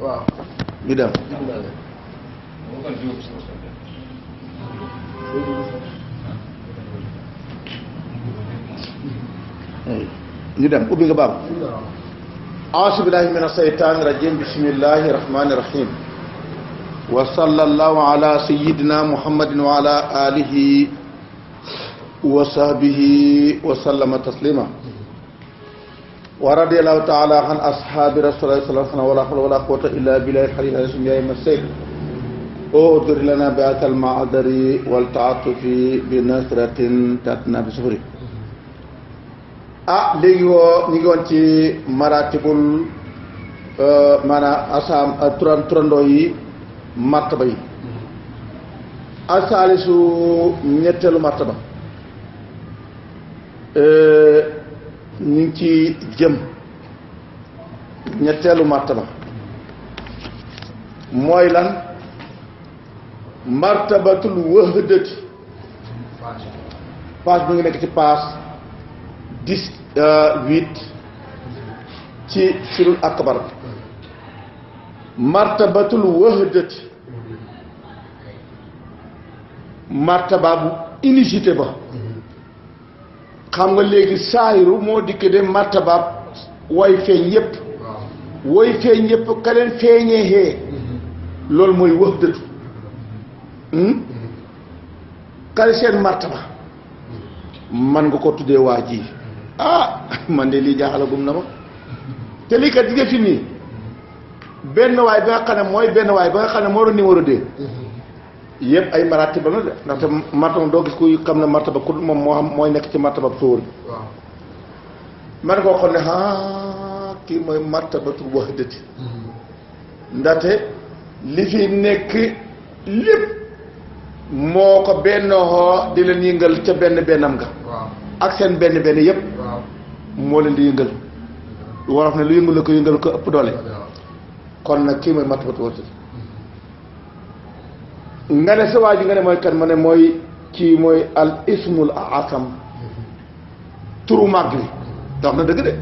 waaw ñu dem ñu dem ubbi nga baam a'uuzu billahi mina shaytaani rajiim bismillahi rahmaani rahiim wa sallallahu ala sayyidina muhammadin wa ala alihi wa sahbihi wa sallama taslima wa radiyallahu ta'ala an ashaabi rasulillahi sallallahu alayhi wa sallam wala hawla wala quwwata illa billahi al-aliyyil azim ya masayid udur lana bi'at al-ma'dari wal ta'atufi bi nasratin tatna bi sufri léegi woo ñu ngi woon ci maratibul maanaam asam turandoo yi martaba yi asaalisu ñetteelu martaba ñu ngi ci jëm ñetteelu martaba mooy lan martabatul wahdati page bi ngi nekk ci page 18 ci sirul akbar martabatul wahdati martaba bu unicité ba xam nga léegi saayiru moo dikke de martaba way feeñ yépp way feeñ yépp ka leen feeñee xee loolu mooy wahdatu kale seen martaba man nga ko tuddee waa ji man de lii jaaxalagum na ma te lii kat jigéen fi nii benn waay ba nga xam ne mooy benn waay ba nga xam ne moo doon numéro 2 yëpp ay maratib la de ndaxte martaba doo gis kuy xam ne martaba ku moom moo xam mooy nekk ci martaba sóor bi man koo xam ne kii mooy martabatul wahdati ndaxte li fi nekk lépp moo ko bennoo di leen yëngal ca benn bennam nga ak seen benn benn yëpp moo leen di yëngal wolof ne lu yëngal la ko yëngal ko ëpp doole kon nag kii mooy martabatu wahdati nga ne sa waa ji nga ne mooy kan ma ne mooy kii mooy al ismul asam turu màgg bi wax na dëgg de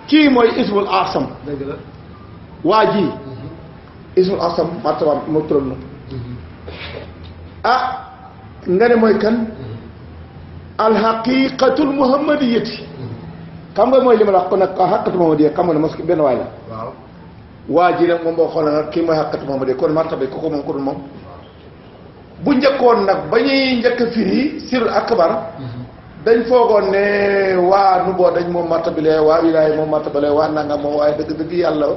kii mooy ismul asam waa ji ismul asam martabaam moo turam na nga ne mooy kan alxaqiqatul muhammadiyati xam nga mooy li ma la wax ko nag xaqatu muhammadiyya xam nga ne mos benn waay la waa ji nag moom boo xoolee nag kii mooy xaqatu muhammadiyya kon martaba ko moom ko dul moom bu njëkkoon nag ba ñuy njëkk a firi sirul akbar dañ foogoon ne waa nu boo dañ moom martabalee waa wilaay moom martabalee waa nangam moom waaye dëgg dëgg yàlla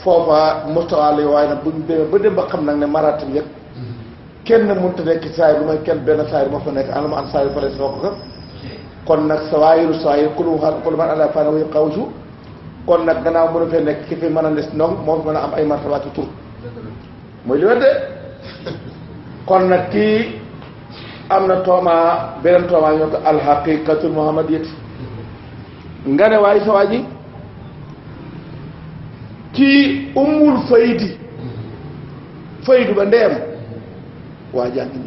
foofa mustawa la waaye nag buñ demee ba dem ba xam nag ne maratib yëpp kenn mënut a nekk saayir lu may kenn benn saayir moo fa nekk anama an saayir fa lay soo ko kon nag saayir kulu man ala fana way xawsu kon nag gannaaw mënu fee nekk ki fi mën a des noom moo fi mën a am ay martabaati tur mooy li wér de kon nag kii am na tooma beneen tooma ñoo ko alxaqiqatul muhammadiyati nga ne waaye sa waa ji kii umul faydu ba ndeyam waa jàngi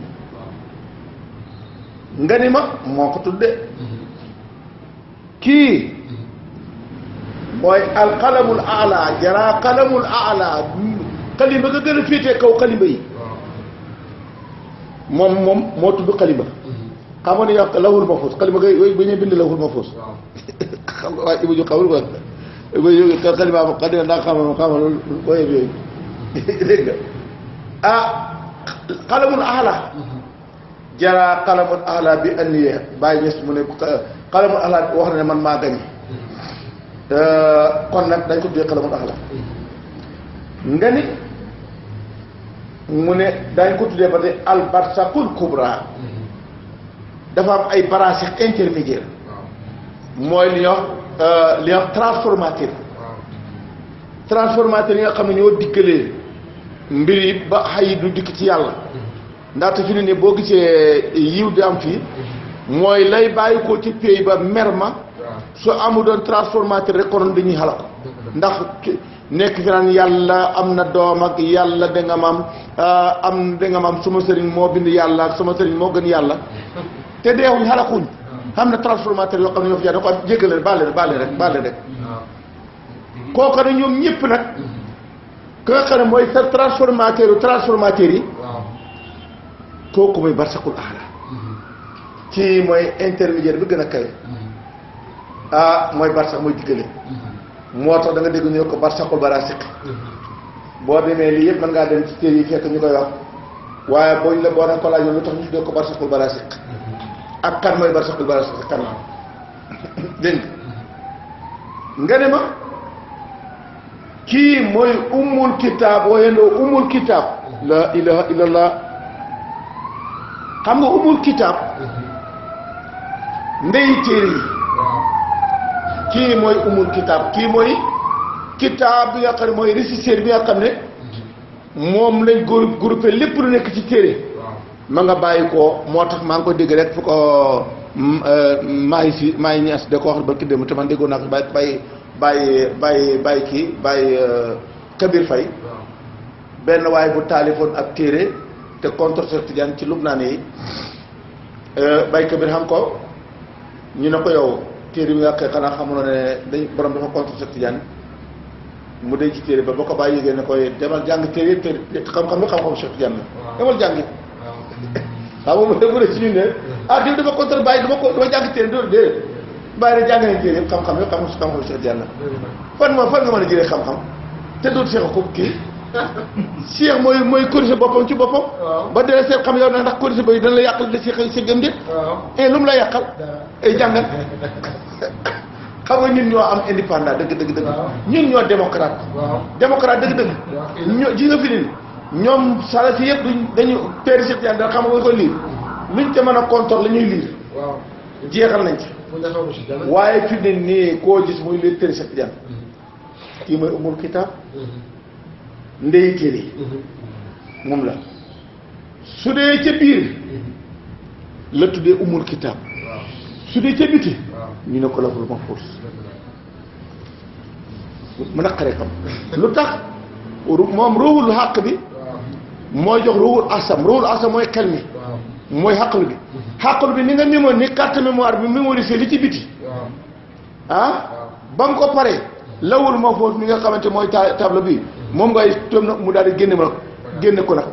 nga ni ma moo ko tudde kii mooy alxalamul ala jara xalamul ala xalimba nga gën a féetee kaw xalimba yi moom moo tudd xalimba xam nga ni yow lawul mahfuus xalimba nga ba ñuy bind lawul mahfuus xam nga waaye ibu ju xamul ko xalimba xalimba ndax xamal loolu boo yëg yooyu dégg nga xalamul ahla jara xalamul ahla bi anniye bàyyi ñes mu ne xalamul ahla wax na ne man maa gañe kon nag dañ ko tuddee xalamul ahla nga ni mu ne dañ ko tuddee ba tey albarsakul kubra dafa am ay barasix intermédiaire mooy li ñuy wax transformateur yi nga xam ne ñoo diggalee mbir yi ba xay du dikk ci yàlla ndaxte fi ne nii boo gisee yiw di am fii mooy lay bàyyi ko ci pays ba mer ma su amu doon transformateur rek konoon dañuy xala ko ndax nekk fi naan yàlla am na doom ak yàlla da nga maam suma sëriñ moo bind yàlla ak suma sëriñ moo gën yàlla te deewuñ xalakuñ xam na transformateur yoo xam ne ñoo fi jaar da ko jéggale baale rek kooku nag ñoom ñëpp nag ka nga xam ne mooy sa transformateur yi kooku mooy barsakul axla ci mooy intermédiaire bi gën a kawe mooy barsak mooy diggale moo tax da nga dégg ñu ko barsakul barasiq boo demee lii yëpp mën ngaa dem ci téere yi fekk ñu koy wax waaye boo ñu la boo na ko laaj lu tax ñu tuddee ko barsakul barasiq ak kan mooy barsakul barasiq kan la dégg nga ne ma kii mooy ummul kitaab wooyendoo ummul kitaab la ilaha illallah xam nga ummul kitaab ndey téere yi kii mooy ummul kitaab kii mooy kitaab bi nga xam ne mooy régisseur bi nga xam ne moom lañ groupé lépp lu nekk ci téere ma nga bàyyi ko moo tax maa ngi ko dégg rek fu ko maa ngi ñees da ko wax barki démb te man déggoon naa ko bàyyi kii bàyyi Kabir Faye benn waaye bu taalifoon ak téere te contre Cheikh Tidiane ci Lubnaan yi bàyyi Kabir xam ko ñu ne ko yow téere bi nga xëy xanaa xamuloon ne dañ borom dafa contre Cheikh Tidiane mu denc ci téere ba ko bàyyi yégée ne koy demal jàng téere xam-xam nga xam-xam Cheikh Tidiane la demal jàngi waaw moom mu ne ci ñun ne diw dafa contre bàyyi dama jàng téere doo déedéet bàyyi ne jàng nañ téere yëpp xam-xam yëpp xam-xam Cheikh Tidiane la fan nga mën a jëlee xam-xam te dootu Cheikh ko kii Cheikh mooy corrigé boppam ci boppam ba dee seet xam yow nag ndax corrigé ba yi dana la yàqal da Cheikh sa gëm déet lu mu la yàqal ay jàngal xam nga ñun ñoo am indépendant dëgg ñun ñoo démocrate dëgg ñoo ji nga fi nii ñoom sala si yëpp dañu téere Cheikh Tidiane dana xam nga ko liir luñ te mën a contrôle la ñuy liir jeexal nañ ci waaye fi ne nii koo gis muy liir téere Cheikh Tidiane kii mooy umul kitaab ndey téere yi moom la su dee ca biir la tuddee umul kitaab su dee ca biti ñu ne ko laful mahfuus mën a xare xam lu tax moom ruuxul xàq bi mooy jox ruuxul asam mooy xel mi mooy xàqlu bi xàqlu bi ni nga mémoire ni carte mémoire bi mémorisé li ci biti ba nga ko paree lawul mahfuus mi nga xamante mooy table bi moom ngay toom nag mu daal di génne ko nag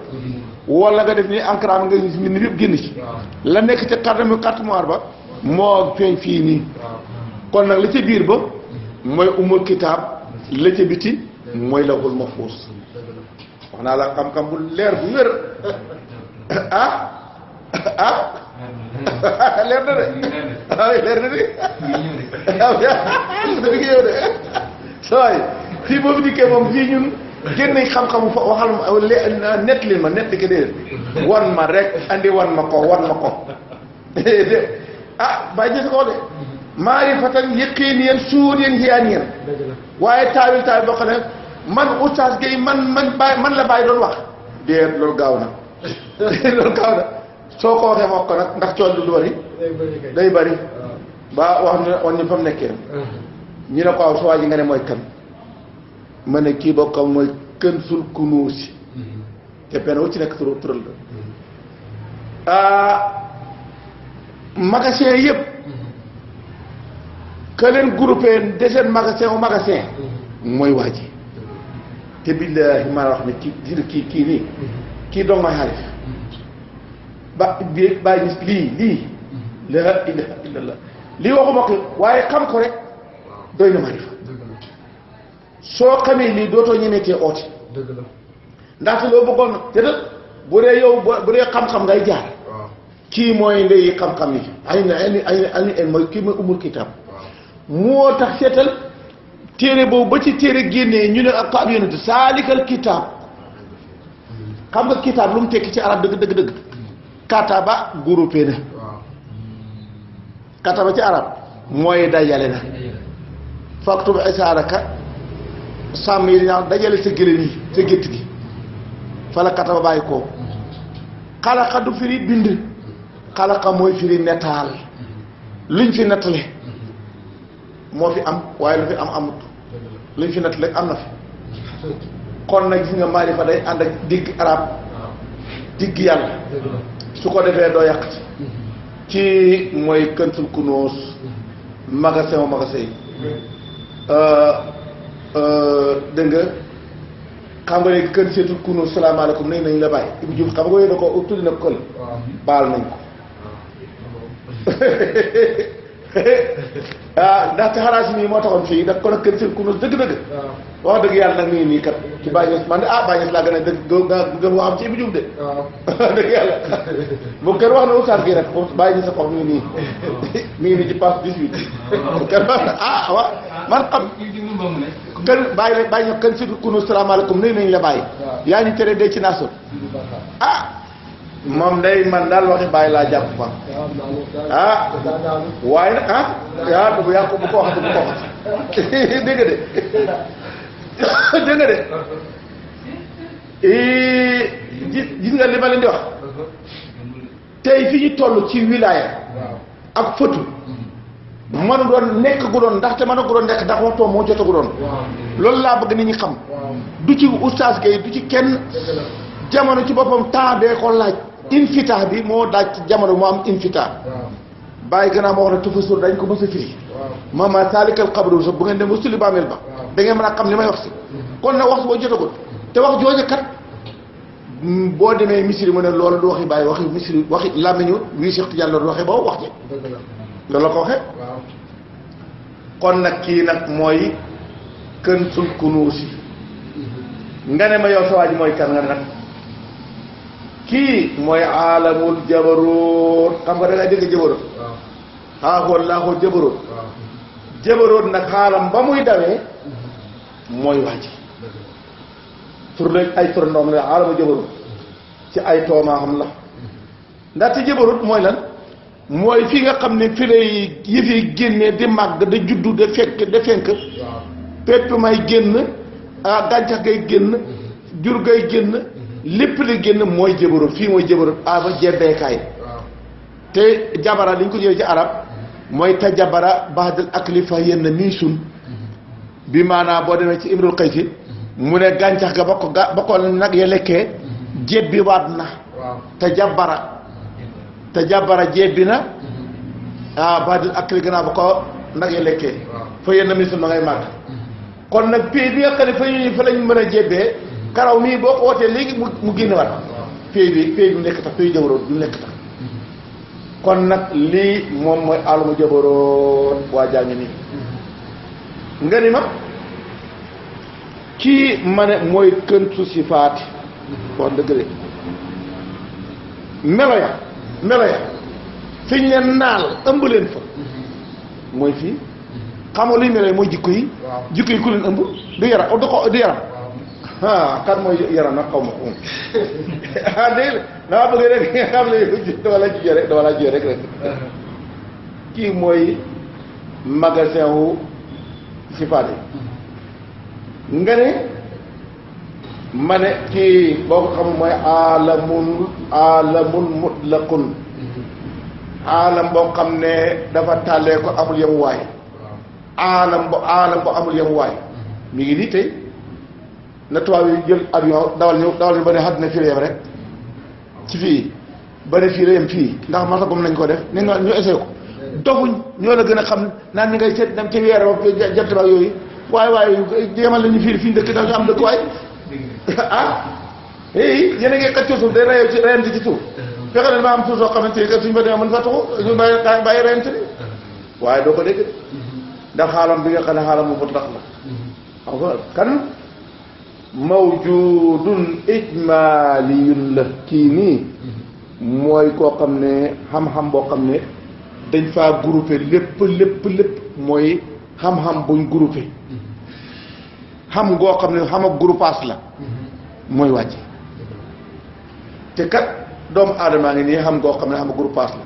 wala nga def ni encrame nga gis ni yëpp génn ci la nekk ca carte mémoire ba moo feeñ fii nii kon nag la ca biir ba mooy umul kitaab la ca biti mooy lawhul mahfuus wax naa la xam-xam bu leer bu wér leer na de leer na de ngi ñëw de sooy fii boobu dikkee moom fii ñun génne xam-xamu waxal nett li ma nett ki déedéet wan ma rek andi wan ma ko bàyyi gis ko de maarifatan yaqiiniyan suuriyan hiyaaniyan waaye taawil boo xam ne man oustaz Gueye man la bàyyi doon wax déet loolu gaaw na loolu gaaw na soo ko waxee wax ko nag ndax coon du bari day bari ba wax ñu fa mu nekkee ñu ne ko waaw su waa ji nga ne mooy kan ma ne kii bokkam mooy Kanzul Kunuusi te benn wu ci nekk tural la magasin yëpp ka leen groupé de seen magasin mooy waa ji te billaahi maa wax ne kii nii kii doog may xaalis bàyyi gis lii la ilaha illallah lii waxuma ko waaye xam ko rek doy na maarifa soo xamee lii dootoo ñemeetee oote ndaxte loo bëggoon nag te bu dee yow bu dee xam-xam ngay jaar kii mooy ndey xam-xam yi ay mooy kii mooy umul kitaab moo tax seetal téere boobu ba ci téere génnee ñu ne ak ab yonent saalikal kitaab xam nga kitaab lu mu tekki ci arab dëgg kataba groupé na kataba ci arab mooy dajale na faktub isaaraka sàmm yi dañaa dajale sa gëléem yi sa gétt gi fa la kataba bàyyi ko xalaqa du firi bind xalaqa mooy firi netaal luñ fi nettale moo fi am waaye lu fi am amut luñ fi nettale am na fi kon nag gis nga maarifa day ànd ak digg arab digg yàlla su ko defee doo yàq ci mooy Kanzul Kunuus magasin yi dégg nga xam nga ne kën seetul kunu salaamaaleykum nañ la bàyyi Ibou Diouf xam nga yooyu da ko tuddi na kël baal nañ ko ndaxte xanaa si nii moo taxoon fii daf ko nag kën seetul kunu dëgg-dëgg wax dëgg yàlla nag mi ngi nii kat ci Baye Niass man de Baye Niass laa gën a dëgg gën waxam ci Ibou Diouf de dëgg yàlla bu kenn wax na oustaz gi rek Baye Niass a mi ngi nii mi ngi nii ci passe 18 kenn wax waaw man xam kën bàyyi ño kën surtout kunu salaamaaleykum nuyu nañ la bàyyi yaa ñu tere dee ci naaso moom day man daal waxi bàyyi laa jàpp fa waaye nag yaa bu yàqu bu ko waxati dégg nga de gis nga li ma leen di wax tey fi ñu toll ci wilaya ak fëtu mënu doon nekk gu doon ndaxte mënu gu doon nekk ndax waxtoo moo jota gu doon loolu laa bëgg nit ñi xam du ci oustaz Gueye du ci kenn jamono ci boppam temps bee ko laaj infita bi moo daaj ci jamono moo am infita bàyyi gannaaw ma wax ne tufasur dañ ko mës a firi mama taalikal xabru sax bu ngeen dem ba suli bàmmeel ba da ngeen mën a xam li may wax si kon nag wax boo jotagul te wax jooju kat boo demee misiri mu ne loolu du waxi bàyyi waxi misiri waxi làmmiñu wii Cheikh Tidiane loolu waxee boobu wax ji loolu la ko waxee kon nag kii nag mooy kën sul kunuusi nga ne ma yow sa waa ji mooy kan nga ne nag kii mooy aalamul jabaroot xam nga da ngay dégg jabaroot xaaxoon laaxoo jabaroot jabaroot nag xaalam ba muy dawee mooy waa ji tur la ay tur ndoom la aalamul jabaroot ci ay toomaa xam la ndaxte jabaroot mooy lan mooy fi nga xam ne fi lay yëf yi génnee di màgg da juddu da fekk da fenk pépp may génn gàncax gay génn jur gay génn lépp li génn mooy jabaroot fii mooy jabaroot aba jebbeekaay te jabara li ñu ko jëlee ci arab mooy ta jabara baxdal akli fa yenn mii sun bi maanaam boo demee ci imrul qayti mu ne gàncax ga ba ko nag ya lekkee jebbi waat na te jabara jebbi na baxdal akli gannaaw ba ko nag ya lekkee fa yenn mii sun ma ngay màgg kon nag pay bi nga xam ne fa lañ mën a jebbee karaw mii boo ko wootee léegi mu génn waat pay bi nekk tax pay jabaroot du nekk tax kon nag lii moom mooy alamu jabaroot waa jàngi nii nga ni ma kii ma ne mooy këntu sifaati wax dëgg de melo ya fi ñu leen naal ëmb leen fa mooy fii xamoo luy melo yi mooy jikko yi jikko yi ku leen ëmb du yaram du yaram kan mooy yaram nag xaw ma ko dégg nga bëgg rek nga xam ne dama la jiyee rek kii mooy magasin wu sifaat yi nga ne ma ne kii boo ko xam mooy aalamun mutlaqun aalam boo xam ne dafa tàllee ko amul yemuwaay aalam bu amul yemuwaay mi ngi nii tey na tubaab yi jël avion dawal ñu ba ne àddina fii la yem rek ci fii ba ne fii la yem fii ndax masagum nañ ko def ni nga ñu essayé ko dofuñ ñoo la gën a xam naan ni ngay seet dem ci weer ba jant ba yooyu waaye yemal lañu fii ñu dëkk dañu am dëkk waay yéen a ngi xëccoo suuf day reyante ci suuf fexe ne ma am suuf soo xamante ni que suñu ba demee mën fa taxu ñu bàyyi reyante ni waaye doo ko dégg ndax xaalam bi nga xam ne xaalam mu mut tax la xam nga kan mawjudun ijmaliyun la kii nii mooy koo xam ne xam-xam boo xam ne dañ faa groupé lépp mooy xam-xam buñ groupé xam ngoo xam ne xam ak groupage la mooy wàcc te kat doomu aadamaa ngi nii xam ngoo xam ne xam ak groupage la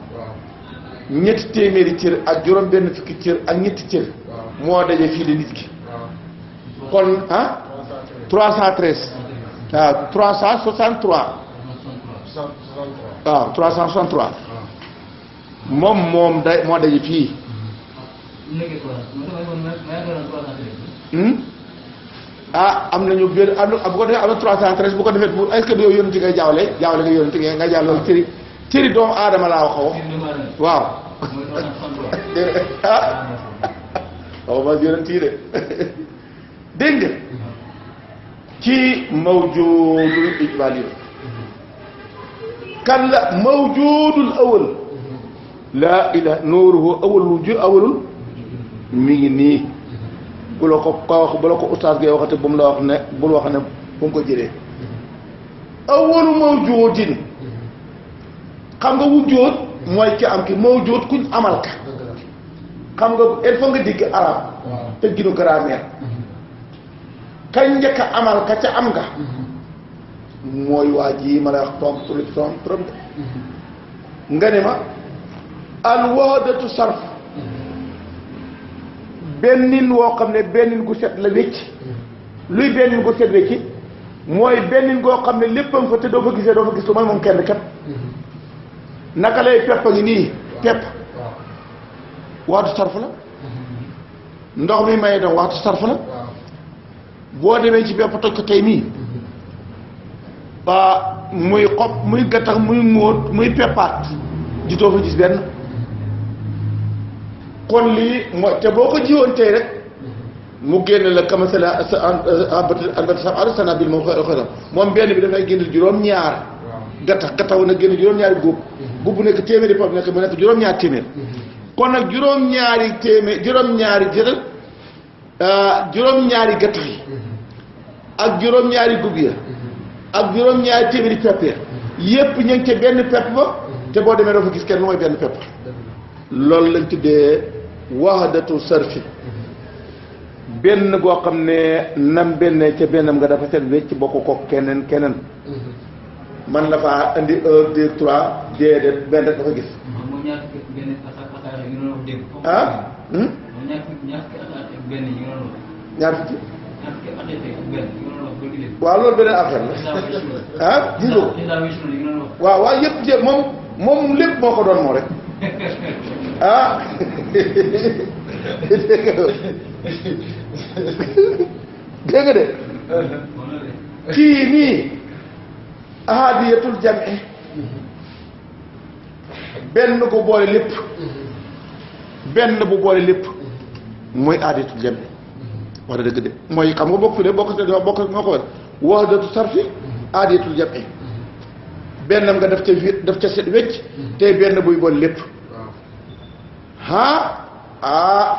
ñetti téeméeri cër ak juróom benn fukki cër ak ñetti cër moo daje fii di nit ki kon 313 waaw 363 waaw 363 moom day moo daje fii am nañu benn bu ko defee am na 313 bu ko defee bu est-ce que yow yónni ngay jaawale nga yónni nga jaawale cëri doomu aadama laa wax waaw waaw ma yónni de dégg nga ci mawjudul ijmal yi kan la mawjudul awal laa ilaha nuuruhu awalul mi ngi nii bu la ko wax bu la ko ustaas gi waxate bu mu la wax ne bul wax ne bu mu ko jëlee awalu mawjudin xam nga wujjoot mooy ki am ki mawjud kuñ amal ka xam nga il faut nga digg arab te ginu grammaire kañ njëkk a amal ka ca am nga mooy waa ji ma lay wax tromp nga ne ma al wahdatu sarf bennin woo xam ne bennin gu set la wécc luy bennin gu set wécc mooy bennin goo xam ne léppam fa te doo fa gisee doo fa gis lu mooy moom kenn kat naka lay pepp a ngi nii pepp wahdatu sarf la ndox mi maye doom wahdatu sarf la boo demee ci pepp toj ko tey nii muy xob muy gattax muy móot muy peppaat ji doo fa gis benn kon lii mooy te boo ko jiwoon tey rek mu génn la kamasala sanabil moom xëy moom benn bi dafay génn juróom-ñaar gattax na génn juróom-ñaari góob bu nekk téeméeri pop nekk mu nekk juróom-ñaari téeméer kon nag juróom-ñaari téeméer juróom-ñaari gattax yi ak juróom-ñaari gub ya ak juróom-ñaari téeméeri pepp ya yépp ñu ngi ca benn pepp ba te boo demee doo fa gis kenn lu mooy benn pepp loolu lañ tuddee wahdatu sarfi benn goo xam ne nam benn ca bennam nga dafa set wecc bokk ko keneen man la faa indi 1 2 3 déedéet benn rek dafa gis ah ñaar fukki waaw loolu beneen affaire la ah gis nga waaw yëpp moom lépp moo ko doon moo rek ah dégg nga de kii nii ahadiyatul jami benn bu boole lépp mooy ahadiyatul jami wax dëgg de mooy xam nga bokk fi de bokk moo ko war wahdatu sarfi ahadiyatul jami bennam nga def ca set wecc te benn buy boole lépp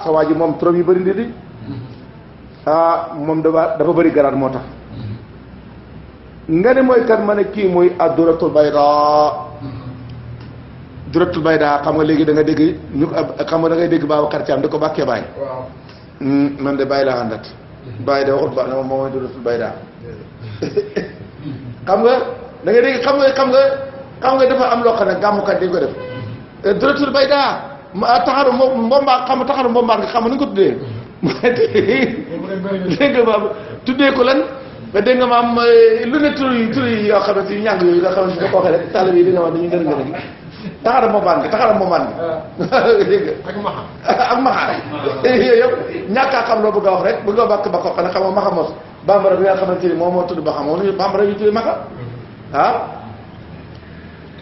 sa waa ji moom trop yu bëri ndi di moom dafa bëri garaat moo tax nga ne mooy kat ma ne kii mooy adduratul bayda xam nga léegi da nga dégg xam nga da ngay dégg Babacar Thiam da ko bàkkee Baye man de Baye laa àndat Baye de waxut ba na moom mooy adduratul bayda xam nga da ngay dégg xam nga dafa am loo xam ne gàmmukat dañ ko def adduratul bayda taxaru mbombaar xam nga taxaru mbombaar nga xam nga nu ko tuddee dégg nga maam tuddee ko lan dégg nga maam lu ne tur yi yoo xam ne si ñàng yooyu nga xam ne si ko waxee rek tàll bi di nga wax dañuy gën a gi taxaru mbombaar gi dégg nga ak maxa yooyu yëpp ñàkkaa xam loo bëgg a wax rek bëgg a bàkk ba ko xam ne xam nga maxa mos bambara bi nga xamante ni moom moo tudd ba xam moom bambara yu tudd maxa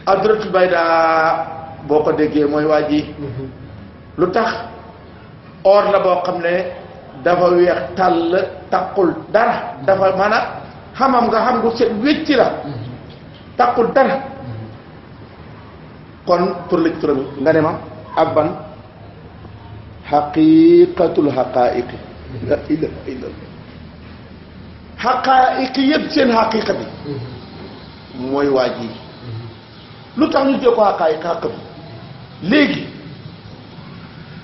adratul bayda boo ko déggee mooy waa ji lu tax or la boo xam ne dafa weex tàll taqul dara dafa maanaam xamam nga xam gu set wécci la taqul dara kon pour la ci turam nga ne ma ak ban xaqiqatul xaqaiqi la ilaha illallah xaqaiqi yëpp seen xaqiqa bi mooy waa ji lu tax ñu dee ko xaqaiq xaq bi léegi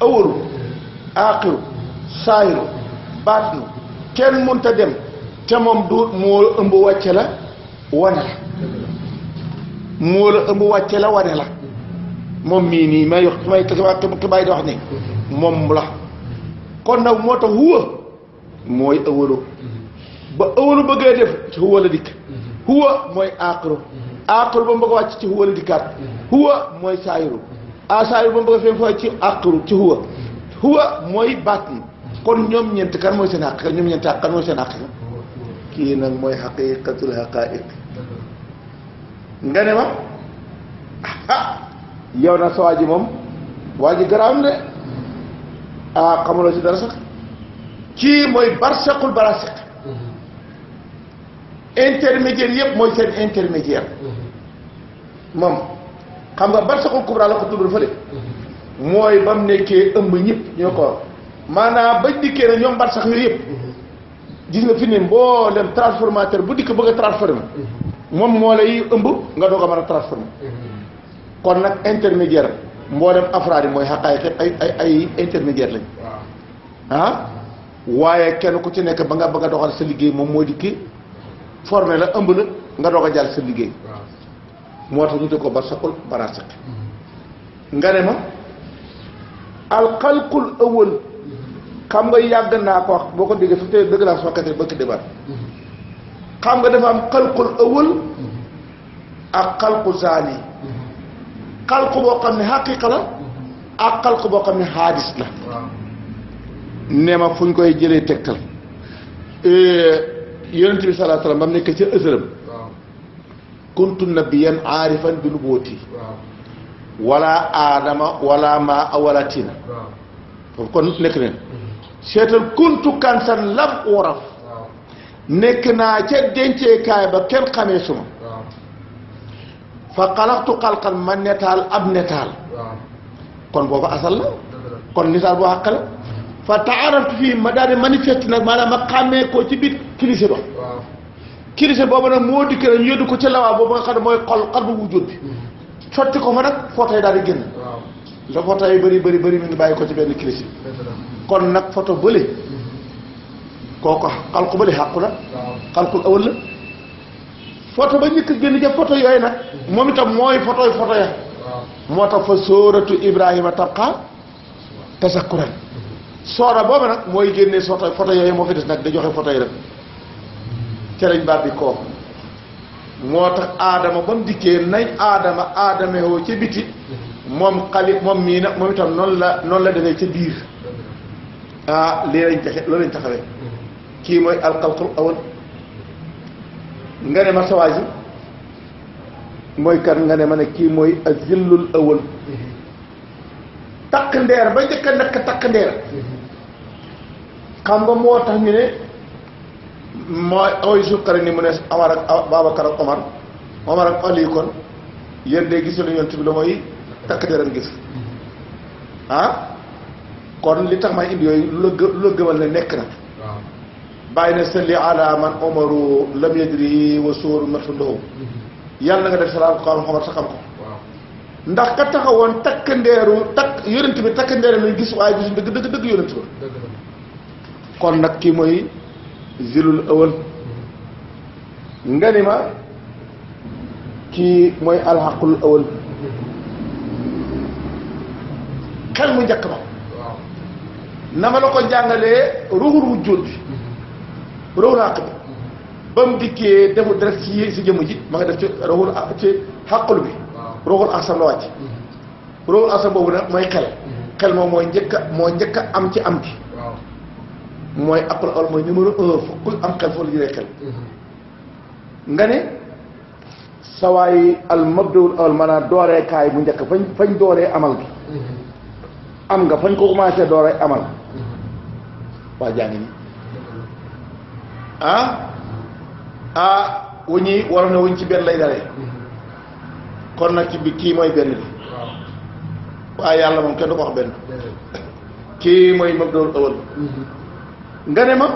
awalu aaxiru saahiru baatinu kenn mënta dem te moom du moo la ëmb wàcce la wane la moo la ëmb wàcce la wane la moom mii nii may wax may kibaay di wax ni moom la kon nag moo tax huwa mooy awalu ba awalu bëggee def ci huwa la dikk huwa mooy aaxiru aaxiru ba mu bëgg a wàcc ci huwa la dikkaat huwa mooy saahiru saahiru ba mu bëgg a feeñ fa ci aaxiru ci huwa mooy baatin kon ñoom ñeent kan mooy seen xaqiqa ñoom ñeent kan mooy seen xaqiqa kii nag mooy xaqiqatul xaqaiq nga ne ma yow na sa waa ji moom waa ji garaam de xamuloo si dara sax kii mooy barsaqul barasiq intermédiaire yëpp mooy seen intermédiaire moom xam nga barsaqul kubra la ko tudd fële mooy ba mu nekkee ëmb ñëpp ñoo ko maanaam bañ dikkee na ñoom barsax yooyu yëpp gis nga fi ne mboolem transformateur bu dikk bëgg a transformer moom moo lay ëmb nga doog a mën a transformer kon nag intermédiaire mboolem afraad yi mooy xaqaay xepp ay intermédiaire lañ waaye kenn ku ci nekk ba nga bëgg a doxal sa liggéey moom moo dikki formé la ëmb la nga doog a jàll sa liggéey moo tax ñu de ko barsaqul barasiq nga ne ma alxalqul awwal xam nga yàgg naa ko wax boo ko déggee te dëgg laa soo katee bëkk débat xam nga dafa am xalqul awwal ak xalqu zaani xalqu boo xam ne xaqiqa la ak xalqu boo xam ne xaadis la nee ma fu ñu koy jëlee tegtal yonent bi salaa salaam ba mu nekk ca ësëram kuntu nabiyan aarifan bi nubuwwati wala aadama wala maa wala tina foofu kon nekk neen seetal kuntu kansan lam uraf nekk naa ca denceekaay ba kenn xamee suma fa xalaxtu xalqan ma netaal ab netaal kon boobu asal la kon netaal boo xàq la fa taaraftu fii ma daal di manifeste nag maanaam ma xàmmee ko ci biir kilise ba kilise boobu nag moo dikk ñu yóbbu ko ca lawaa boobu nga xam ne mooy xol bu wujud bi sotti ko fa nag photo yi daal di génn la photo yi bëri mi ngi bàyyi ko ci benn kilise kon nag photo bële kooku xalqu bële xàqu la xalqul awal la photo ba njëkk génn ca photo yooyu nag moom itam mooy photo ya moo tax fa sóoratu Ibrahima tabqa tasakkuran soora boobu nag mooy génnee photo yooyu moo fi des nag da joxe photo yi rek cerañ baat bi kooku moo tax aadama ba mu dikkee nañ aadama woo ca biti moom moom mii nag moom itam noonu la defee ca biir loolu lañ taxawee kii mooy alxalqul awal nga ne ma sawaay mooy kan nga ne ma ne kii mooy azillul awal takk ndeer ba njëkk a nekk takk ndeer xam nga moo tax ñu ne mooy away sukkari ni mu ne Amar ak Babacar ak Omar ak Ali kon yéen de gisu nañu yonent bi la mooy takk ndeer ak gis kon li tax may indi yooyu lu la gëmal ne nekk na bàyyi na salli ala man omaru lam yadri wa sóoru matfu ndoxu yàlla na nga def salaam xaw xamar sa xam ko ndax ka taxawoon takk ndeeru yonent bi takk ndeeru lañ gis waaye gisuñ dëgg yonent ba kon nag kii mooy zilul awal nga ni ma kii mooy alxaqul awal xel mu njëkk ba na ma la ko jàngalee ruuxul wujjóot bi ruuxul xàq bi ba mu dikkee defu direct si jëmm ji ma nga def ci ruuxul ci xàqul bi ruuxul asam la wàcc ruuxul asam boobu nag mooy xel moom mooy njëkk a am ci am ci mooy aqul awal mooy numéro 1 kuy am xel foofu la jëlee xel nga ne sawaay al mabdawul awal maanaam dooreekaay bu njëkk fañ dooree amal bi am nga fañ ko commencé dooree amal waa jaa ngi nii wuñi waroon na wuñ ci benn lay dalee kon nag ci bi kii mooy benn bi waaye yàlla moom kenn du ko wax benn kii mooy mabdawul awal nga ne ma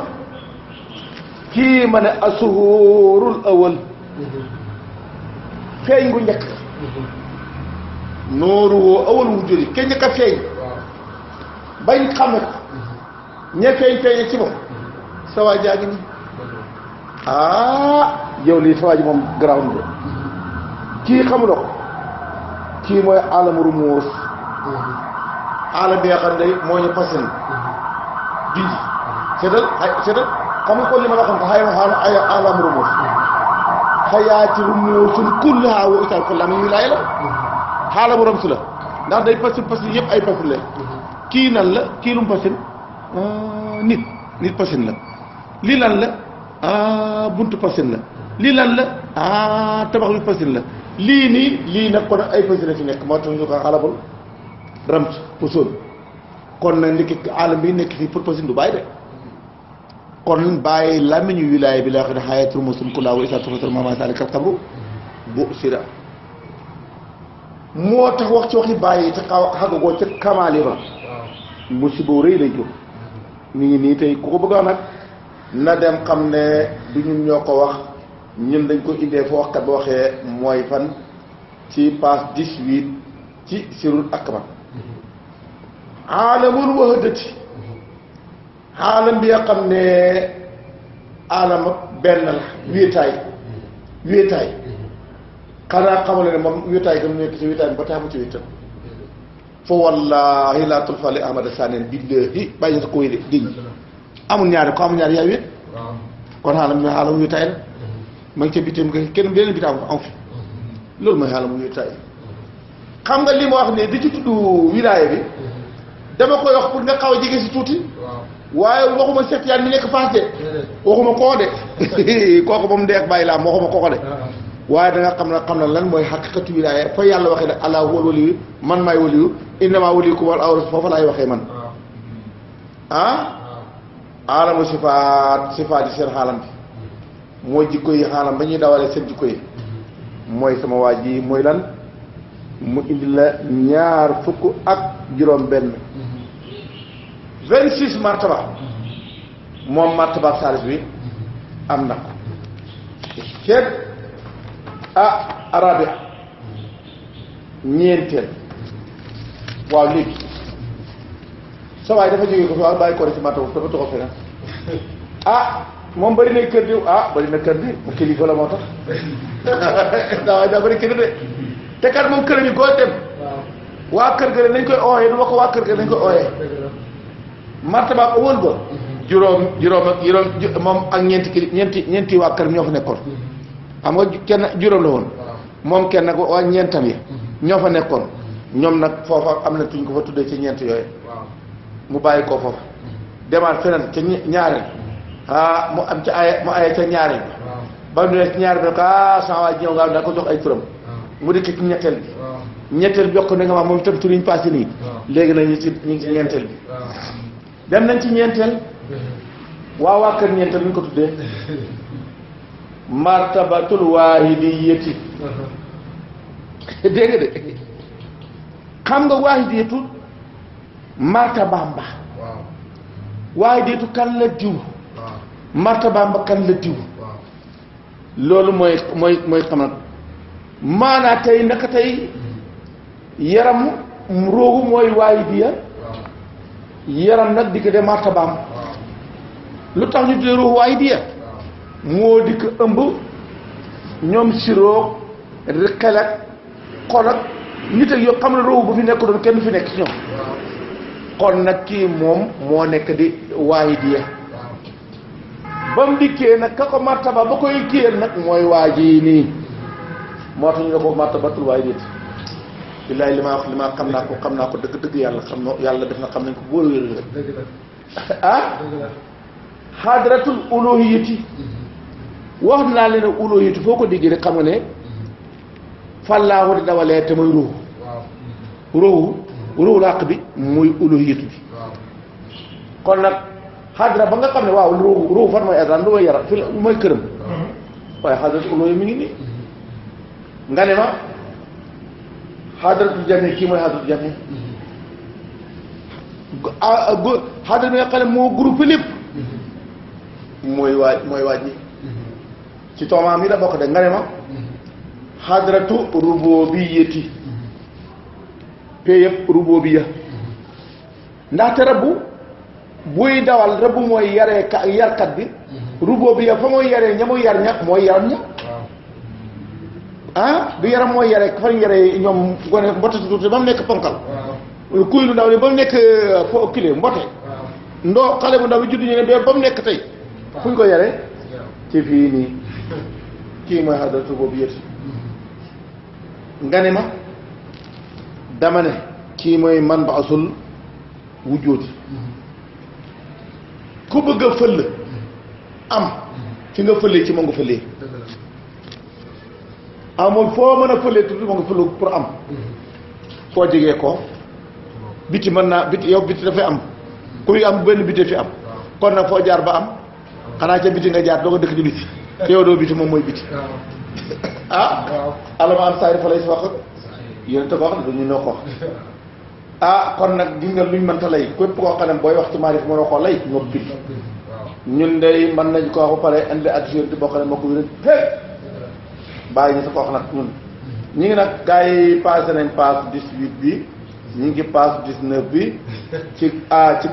kii ma ne asuhurul awal feeñ gu njëkk nooru woo awal wu juri ke njëkk a feeñ bañ xame ko ña feeñe ci moom sawaa jaa ngi nii yow lii sawaa ji moom ground bi kii xamuloo ko kii mooy alamu rumuus alam bi nga xam ne moo ñu fasin dindi seetal xam nga kon li ma la xam ko xay alam rumuus xayaati rumuusun kullaha wa ital kullaha mu wilaaya la xaala bu ramsu la ndax day pasin yëpp ay pasin la kii nan la kii lu mu pasin nit pasin la lii lan la buntu pasin la lii lan la tabax bi pasin la lii nag kon ay pasin la fi nekk moo tax ñu ko xalabul ramt pour sol kon nag ndiki alam bi nekk fii pour pasin du bàyyi de kon bàyyi lamiñu wilaaya bi la wax ne xayatul muslim kulaa wa isa tufatal mama salikal xabru bu sira moo tax wax ci waxi bàyyi te xagagoo ca kamaali ba musiba rëy lay jóg mi ngi nii tey ku ko bëgg a nag na dem xam ne du ñun ñoo ko wax ñun dañ ko indee fa waxkat ba waxee mooy fan ci page 18 ci sirul akbar aalamul wahadati aalam bi nga xam ne aalam benn la wéetaay xanaa xamale ne moom wéetaay gam nekk ci wéetaay bi ba tax mu ci wéetam fa wallahi laa tulfali ahmada saneen billahi bàyyi sa ko wéy de diñ amul ñaari ko amul ñaari yaay wéet kon xaalam wéetaay la ma ngi ca bitim kenn beneen bitam am fi loolu mooy xaalam wéetaay xam nga li ma wax ne di ci tudd wilaaya bi dama koy wax pour nga xaw a jege si tuuti waaye waxuma Seex Tijaan mi nekk Fass de waxuma koo de kooku moom ndeex bàyyi laa waxuma kooko de waaye da nga xam na lan mooy xaqiqatu wilaaya fa yàlla waxee ne allah huwal waliyu man maay waliyu innamaa waliyukum wal awliyaa foofa laay waxee man alamu sifaat yi seen xaalam bi mooy jikko yi xaalam ba ñuy dawalee seen jikko yi mooy sama waa ji mooy lan mu indi la 26 martaba moom martaba saalis bi am na ko ceeb arabi ñeenteel waaw léegi sa waay dafa jógee ko fi waaw bàyyi ko ci martaba dafa toxo feneen moom bëri na kër di bëri na kër di kilifa la moo tax daa bëri kër de te kat moom kër yi goo dem waa kër ga nañ koy ooyee du ma ko waa kër ga nañ koy ooyee martaba ëwël ba juróom moom ak ñeenti waa kër ñoo fa nekkoon xam nga kenn juróom la woon moom kenn nag waa ñeentam yi ñoo fa nekkoon ñoom nag foofa am na tuñ ko fa tuddee ci ñeent yooyu mu bàyyi koo foofa demaat feneen ca ñaareel mu am ca mu aye ca ñaareel ba mu ne ci ñaareel bi ne ko sama waa ji ñëw nga da ko jox ay turam mu dikk ci ñetteel bi ñetteel bi yokk na nga ma moom itam tur yi ñu passé nii léegi nag ñu ngi ci ñeenteel bi dem nañ ci ñeenteel waa kër ñeenteel lu ñu ko tuddee martabatul waahidiyati dégg nga de xam nga waahidiyatu martabaam ba waahidiyatu kan la diw martabaam ba kan la diw loolu mooy xam nag maanaa tey naka tey yaram roogu mooy waahidiya yaram nag dikk de martabaam lu tax ñu tuddee ruux waahidiya moo dikk ëmb ñoom siroog xel ak xol ak nit ak yoo xam ne ruux bu fi nekk doon kenn fi nekk ci ñoom kon nag kii moom moo nekk di waahidiya ba mu dikkee nag ka ko martaba ba koy kiyal nag mooy waa ji nii moo tax ñu ne ko martabatul waahidiyati billaay li ma xam naa ko dëgg yàlla def na xam nañ ko bóor wér xadratul uluhiyati wax naa leen uluhiyati foo ko déggee rek xam nga ne fàllaahu di dawalee te muy ruuhu làq bi muy uluhiyatu bi kon nag xadra ba nga xam ne waaw ruuhu fan mooy adran lu mooy yaram fi mooy këram waaye xadratul uluhiyati mi ngi nii nga ne ma xadratul jami kii mooy xadratul jami xadra bi nga xam ne moo groupe lépp mooy waaj ñi ci toomaam yi la bokk de nga ne ma xadratu rububiyati péyëpp rububiya ndaxte rabbu buy dawal rabbu mooy yarkat bi rububiya fa mooy yaree ña muy yar ña mooy yaram ña du yaram mooy yaree fa ñu yaree ñoom gone mbote si tuuti ba mu nekk ponkal kuy lu ndaw li ba mu nekk fo kile mbote ndoo xale bu ndaw bi juddu ñu ne ba mu nekk tey fu ñu ko yaree ci fii nii kii mooy xadratu rububiyati nga ne ma dama ne kii mooy man ba asul wujjóoti ku bëgg a fëll am fi nga fëllee ci moo nga fëllee amul foo mën a fëllee tuuti moo nga fëllu pour am foo jegee ko biti mën naa biti yow biti dafay am kuy am benn biti fi am kon nag foo jaar ba am xanaa ca biti nga jaar doo ko dëkk ci biti te yow doo biti moom mooy biti ah alama am saari fa lay si wax yéen te ko wax ne dañu noo ko wax kon nag gis nga luñ mënta lay képp koo xam ne booy wax ci maarif mënoo koo lay noppi ñun day mën nañ ko wax ba pare indi ak yonent boo xam ne moo ko wér bàyyi ñu sa ko wax nag ñun ñu ngi nag gars yi passé nañ passe 18 bi ñu ngi passe 19 bi ci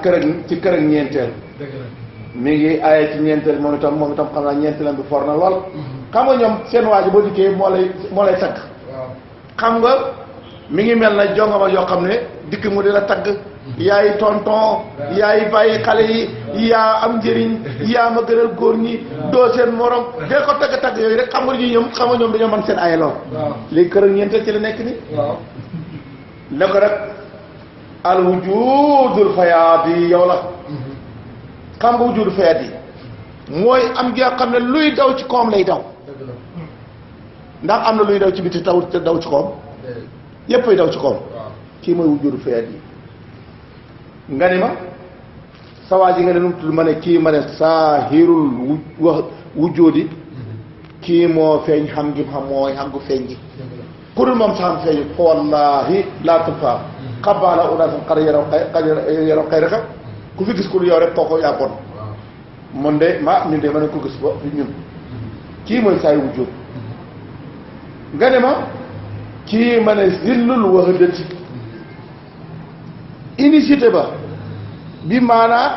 kër ak ñeenteel mi ngi aaye ci ñeenteel moom itam xam naa ñeenteelam bi for na lool xam nga ñoom seen waa ji boo dikkee moo lay tagg xam nga mi ngi mel na jongama yoo xam ne dikk mu di la tagg yaay tonton yaay bàyyi xale yi yaa am njëriñ yaa ma gënal góor ñi doo seen morom dee ko tagg yooyu rek xam nga ñoom dañoo mën seen aaye lool léegi kër ak ñeenteel ci la nekk ni ne ko rek al wujudul fayaadi yow la xam nga wujudul fayaadi mooy am gi nga xam ne luy daw ci koom lay daw ndax am na luy daw ci biti taw daw ci koom yépp ay daw ci koom kii mooy wujudul fayaadi nga ni ma sawaa ji nga ne nu mu tudd ma ne kii ma ne saahirul wujudi kii moo feeñ xam gi xam mooy xam gu feeñ gi ku dul moom sax am feeñ fa wallahi laa tulfa xabaala unaasun xar yaraw xay reka ku fi gis ku dul yow rek kooko yaa bon mon de ñun de mën nañ ko gis ba fi ñun kii mooy saay wujud nga ne ma kii ma ne zillul wahadati unicité ba bi maanaa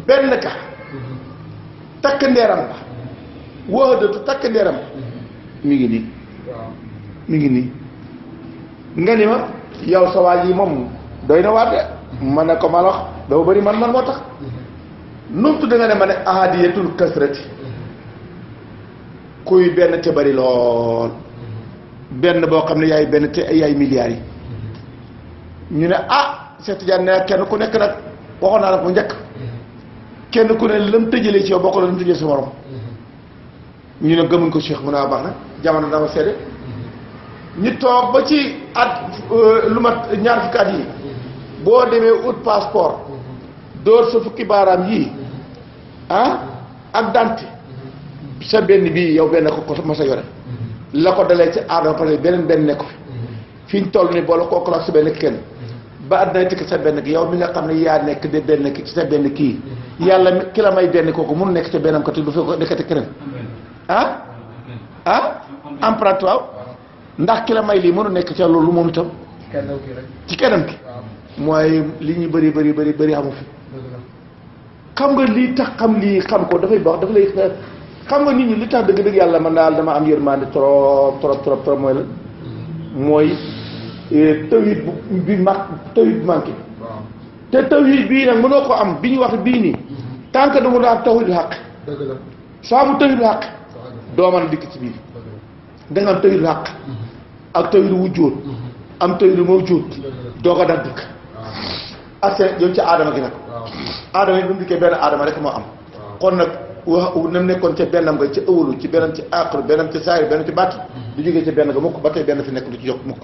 benn ka takk ndeeram ba wahadatu takk ndeeram mi ngi nii mi ngi nii nga ni ma yow sa waa ji moom doy na waat de ma ne ko ma wax doo bëri man moo tax nu mu tudd nga ne ma ne ahadiyatul kasrati kuy benn te bëri lool benn boo xam ne yaay benn te yaay milliards yi ñu ne Cheikh Tidiane ne kenn ku nekk nag waxoon naa la ko njëkk kenn ku ne lam tëjalee ci yow bokk la lam tëjee sa morom ñu ne gëmuñ ko Cheikh mun a baax na jamono dama seede ñu toog ba ci at lu mat ñaar fukki at yi boo demee ut passeport dóor sa fukki baaraam yii ak dante sa benn bii yow benn ko ma sa yore la ko dalee ci aadama parce que benn nekk fi ñu toll ni boole kooku la sa benn kenn ba at nay tikk sa benn ki yow mi nga xam ne yaa nekk de benn ki ci sa benn kii yàlla ki la may benn kooku mënu nekk ca bennam ko te du fa ko nekkati keneen emprunté waaw ndax ki la may lii mënu nekk ca loolu moom itam ci keneen ki mooy li ñu bëri amu fi xam nga lii tax xam lii xam ko dafay baax dafa lay xam nga nit ñi li tax dëgg-dëgg yàlla man daal dama am yërmande trop mooy la mooy tawhid bi manqué te tawhid bii nag mënoo ko am bi ñu wax bii nii tant que dama daa tawhid xaq saa mu tawhid xaq doo mën a dikk ci biir da nga am tawhid xaq ak tawhid wujjóot am tawhid mawjuud doo ko daan dikk ak seen yoon ci aadama gi nag aadama yi bu mu dikkee benn aadama rek moo am kon nag wax na nekkoon ca bennam nga ci ëwalu ci benn ci aqru benn ci saari benn ci bàtt du jógee ci benn nga mukk ba tey benn fi nekk du ci yokk mukk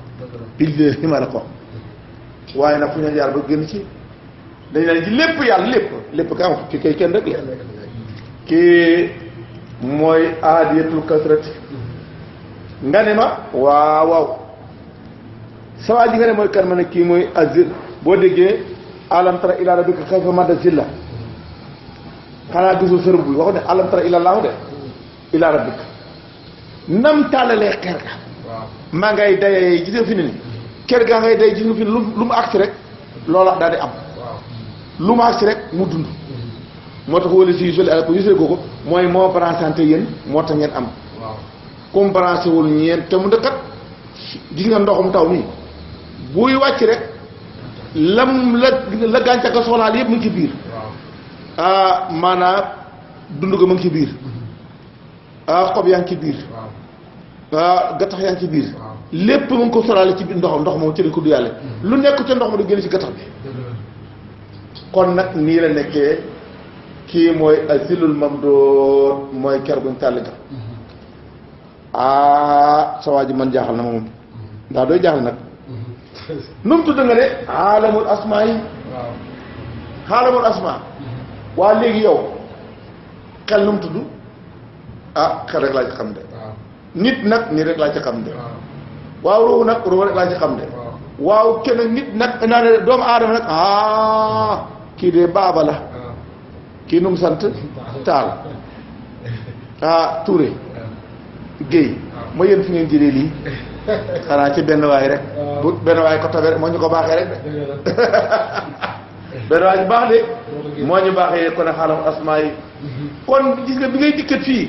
pile li ma la ko waaye nag fu ñu jaar ba gën ci dañ naan ci lépp yàlla lépp ka am ki kay kenn rek la kii mooy aadiyatul kasrati nga ne ma waaw sawaa ji nga ne mooy kan ma ne kii mooy azil boo déggee alam tara ila rabbika kayfa madda zilla xanaa gisoo sërëm bi waxu ne alam tara ila laahu de ila rabbika nam tàllalee ker ga maa ngay dayee gis nga fi ne ni ker gaa ngay day gis nga fi ne lu mu agsi rek loola daal di am lu mu agsi rek mu dund moo tax wala si soli ko yusee ko mooy moo branchante yéen moo tax ngeen am comme branché wul ñeen te mu ndëkkat gis nga ndoxum taw mi buy wàcc rek lam la gàncax ga soxlaal yëpp mu ngi ci biir maanaam dund ga mu ngi ci biir xob yaa ngi ci biir gattax yaa ngi ci biir lépp mu ngi ko soxlaale ci biir ndox moom ci di ko du yàlla lu nekk ca ndox ma du génn ci gattax bi kon nag nii la nekkee kii mooy azilul mamdood mooy ker guñ tàll ga sa waa ji man jaaxal na ma moom ndax dooy jaaxal nag nu mu tudd nga ne xaalamul asmaa yi xaalamul asmaa waa léegi yow xel nu mu tudd xel rek laa ci xam de nit nag nit rek laa ci xam de waaw ruu nag ruu rek laa ci xam de waaw kenn nit nag naa ne doomu aadama nag kii de baaba la kii nu mu sant Taal Touré Guèye ma yéen fi ngeen jëlee lii xanaa ci benn waay rek bu benn waay ko tabe rek moo ñu ko baaxee rek de benn waay ñu baax de moo ñu baaxee kon a xaalam asmaa yi kon gis nga bi ngay dikkat fii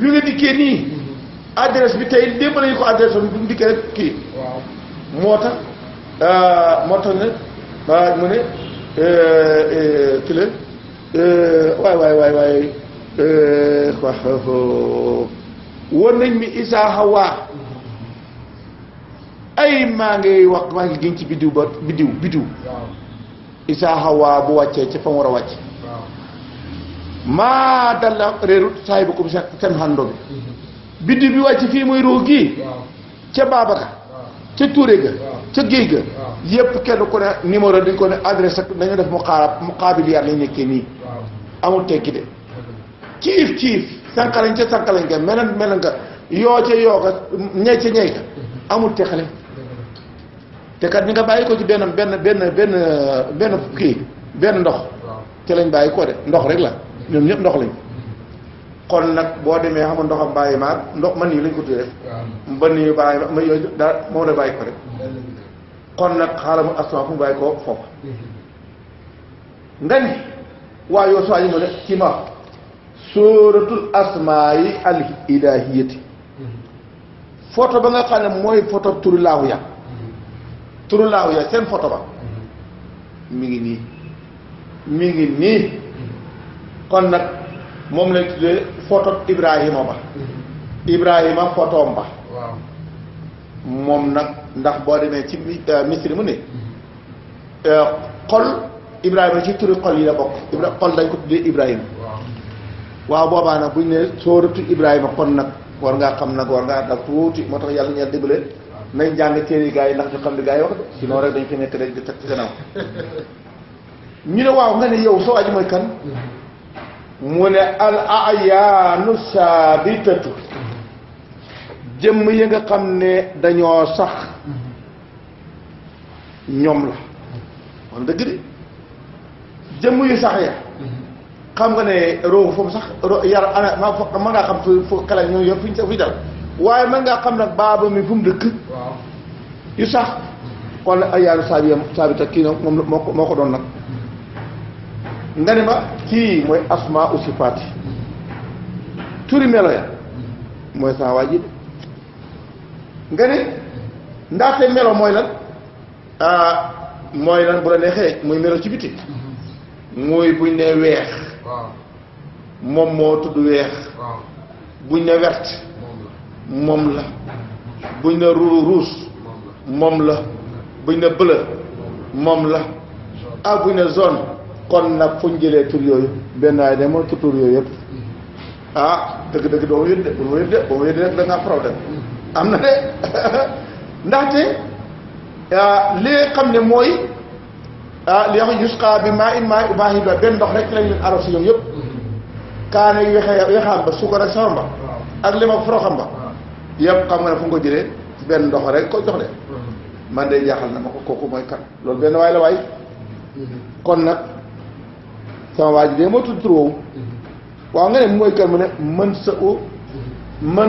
bi nga dikkee nii adresse bi tey démb nañu ko adresse bi mu dikkee rek kii moo tax ne mu ne ki la waay woon nañ mi Isaa Hawa ay maa ngi wax maa ngi gën ci biddiw ba biddiw Isaa Hawa bu wàccee ci fa mu war a wàcc maa dal la réerut saay bu ko seen xando bi biddiw bi wàcc fii muy ruux gii ca Babacar ca Touré ga ca Géej ga yépp kenn ku ne numéro dañ ko ne adresse ak dañu def muqaabiliyaat lañ nekkee nii amul tekki de ciif sankalañ ca sankalañ ka melen nga yoo ca yoo ka ñey ca ñey ka amul teqale te kat ni nga bàyyi ko ci benn kii benn ndox ci lañ bàyyi ko de ndox rek la ñoom ñëpp ndox lañ kon nag boo demee xam nga ndoxam bàyyi maag ndox man nii lañ ko tuddee mban nii bàyyi ma yooyu dara moom la bàyyi ko rek kon nag xaaral mu asma fu mu bàyyi ko foofu nga ni waa yoo soi yi mu ne ci ma sóoratul asmaa yi al ilaahiyati photo ba nga xam ne mooy photo turu laahu ya seen photo ba mi ngi nii kon nag moom lañ tuddee photo Ibrahima photoom ba moom nag ndax boo demee ci misri mu ne xol Ibrahima ci turi xol yi la bokk xol dañ ko tuddee Ibrahima waaw boobaa nag buñ ne sóoratu Ibrahima kon nag war ngaa xam nag war ngaa daf tuuti moo tax yàlla ñeel dimbale nañ jàng téere gaa yi ndax ñu xam li gaa yi wax de sinon rek dañ fi nekk rek di teg ci gannaaw ñu ne waaw nga ne yow soo aji mooy kan mu ne al ayaanu saabitatu jëmm yi nga xam ne dañoo sax ñoom la wax dëgg de jëmm yu sax ya xam nga ne roogu foofu sax yar ana mën ngaa xam fu xelal ñoom yëpp fu ñu dal waaye mën ngaa xam nag baaba mi fu mu dëkk yu sax kon la ayaanu saabita kii nag moom moo ko doon nag nga ne ma kii mooy asmaa u sifaat yi turi melo ya mooy saa waa ji nga ne ndaxte melo mooy lan bu la neexee muy melo ci biti muy buñ ne weex moom moo tudd weex buñ ne wert moom la buñ ne ruus moom la buñ ne bleu moom la buñ ne zone kon nag fu ñu jëlee tur yooyu benn waay de moo tur yooyu yëpp dëgg doo ma yëg de bu ma yëg de boo ma yëg de rek da nga am problème am na de ndaxte li xam ne mooy li wax yusqa bi maa in maa waahid benn ndox rek lañ leen arrosé ñoom yëpp kaane weexaam ba suukar ak sawam ba ak li ma foroxam ba yëpp xam nga ne fu nga ko jëlee benn ndox rek ko jox de man de jaaxal na ma ko kooku mooy kan loolu benn waay la waay kon nag sama waa ji de moo tudd tur woowu waaw nga ne mooy kan mu ne mën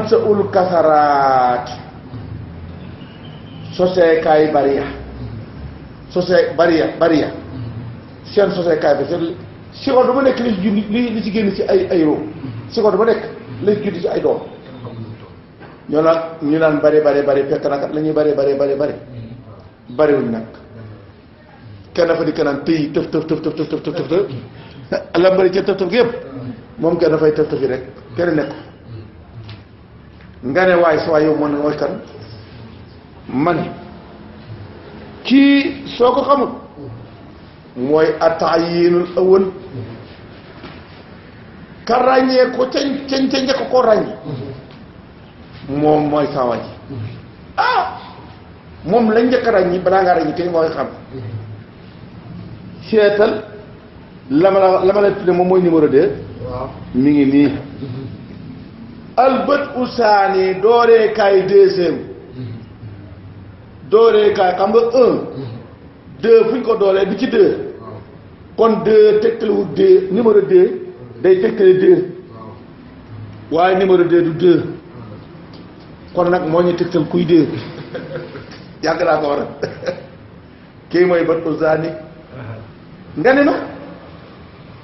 sa ul kasaraat soseekaay bariya bariya seen soseekaay ba seen seconde ba nekk li ci junni li ci génn ci ay roo seconde ba nekk li ci junni ci ay doom ñoo nag ñu naan bari fekk na kat la ñuy bari bariwuñ nag kenn dafa di kanaan tëy tëf lambari ca tëf gi yëpp moom kenn dafay tëf yi rek kenn nekk nga ne waaye sa waay yow moo ne mooy kan man kii soo ko xamul mooy ataayinul awal ka ràññee ko ca njëkk koo ràññee moom mooy sa waay moom la njëkk a ràññi balaa ngaa ràññi kenn mooy xam seetal la ma la tudde moom mooy numéro 2 mi ngi nii albët usaani dooreekaay deuxième dooreekaay xam nga 1 2 fu ñu ko doolee bi ci 2 kon 2 tegtalewul 2 numéro 2 day tegtale 2 waaye numéro 2 du 2 kon nag moo ñu tegtal kuy 2 yàgg naa ko war a kii mooy bët usaani nga ne ma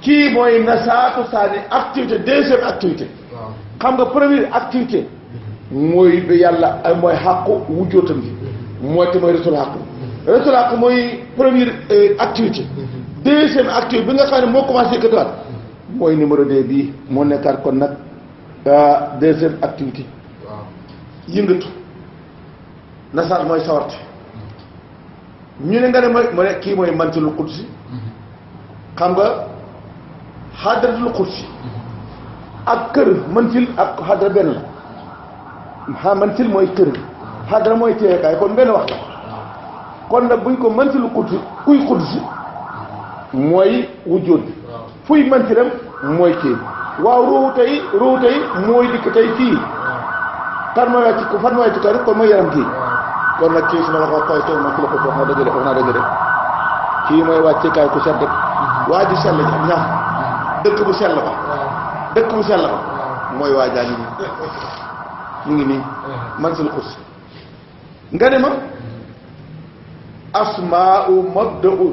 kii mooy nasaatu saani activité deuxième activité xam nga première activité mooy bi yàlla mooy xàqu wujjootam gi mooy te mooy resul xàq mooy première activité deuxième activité bi nga xam ne moo commencé yëkkatiwaat mooy numéro 2 bii moo nekkaat kon nag deuxième activité yëngatu nasaat mooy sawarte ñu ne nga ne mu ne kii mooy mantilul qudsi xam nga xadratul qudsi ak kër mantil ak xadra benn la mantil mooy kër xadra mooy teekaay kon benn wax la kon nag buñ ko mantilul qudsi kuy qudsi mooy wujjóot bi fuy mantilam mooy kii waaw ruuwu tey mooy dikk tey fii fan mooy wàcc kër kon mooy yaram kii kon nag kii su ma la ko koy toog ma ci la ko wax naa dëgg de kii mooy wàccekaay ku sedd waa ji sell ji ñax dëkk bu sell ba mooy waa jaa ñu ngi nii man sul xus nga ne ma asmaa'u mabda'u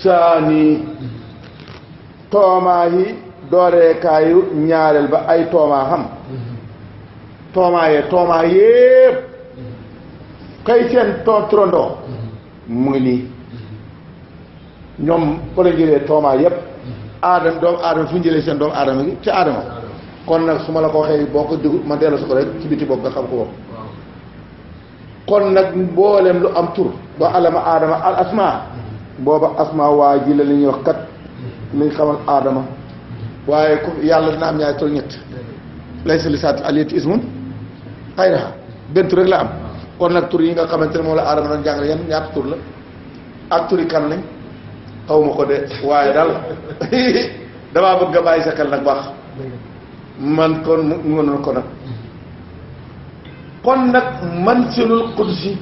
saani toomaa yi dooreekaayu ñaareel ba ay toomaa xam toomaa yépp kay seen turandoo mu ngi nii ñoom ko la jëlee toomaa yépp aadama doomu aadama fu ñu jëlee seen doomu aadama gi ci aadama kon nag su ma la ko waxee boo ko déglu ma dellu su ko rek ci biti boobu nga xam ko boobu kon nag mboolem lu am tur ba alama aadama al asma booba asma waa ji la li ñuy wax kat li ñu xamal aadama waaye ku yàlla dina am ñaari tur ñett laysa li saati aliyati ismun xayraha benn tur rek la am kon nag tur yi nga xamante ne moom la aadama doon jàngale yan ñaata tur la ak turi kan lañ xaw ma ko de waaye daal damaa bëgg nga bàyyi sa xel nag baax man kon mu mënoon ko nag kon nag mansilul qudsi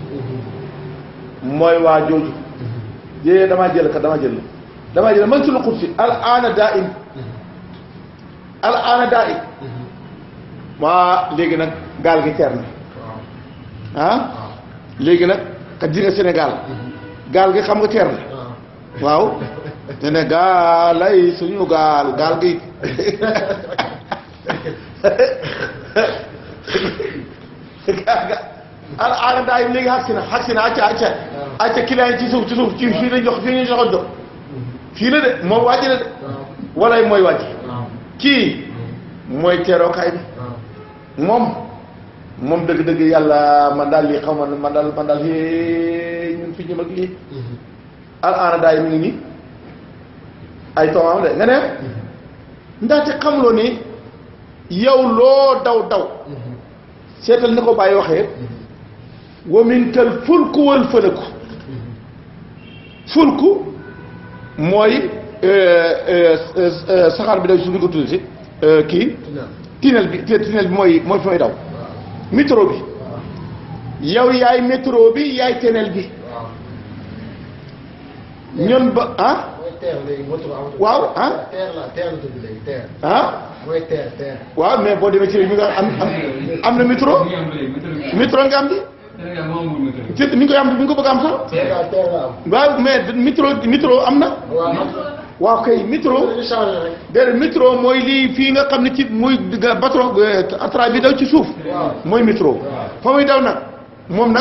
mooy waa jooju yéen damaa jël mansilul qudsi al aana daa im waa léegi nag gaal gi teer na léegi nag kat ji nga Sénégal gaal gi xam nga teer na waaw Sénégal ay suñu gaal gi aana daa im léegi xag si na acca client yi ci suuf ci fii la jox fii ñu joxoon jox fii la de moom wàcc la de walay mooy wàcc kii mooy teerookaay bi moom dëgg-dëgg yàlla man daal lii xaw ma man daal ñun fi ñu mag lii al aana daa im mi ngi nii ay toomam de nga ne ndaxte xamuloo ni yow loo daw seetal ni ko bàyyi waxee wa min kal fulku wal fëlëku fulku mooy saxaar bi daw suñu ko tudd si kii tinel bi mooy fi may daw métro bi yow yaay métro bi yaay tinel bi ñun ba waaw waaw mais boo demee ci mi nga am na métro nga am di mi ngi koy am mi ngi ko bëgg am sax waaw mais métro am na waaw kay métro déedéet métro mooy lii fii nga xam ne ci muy bateau atra bi daw ci suuf mooy métro fa muy daw nag moom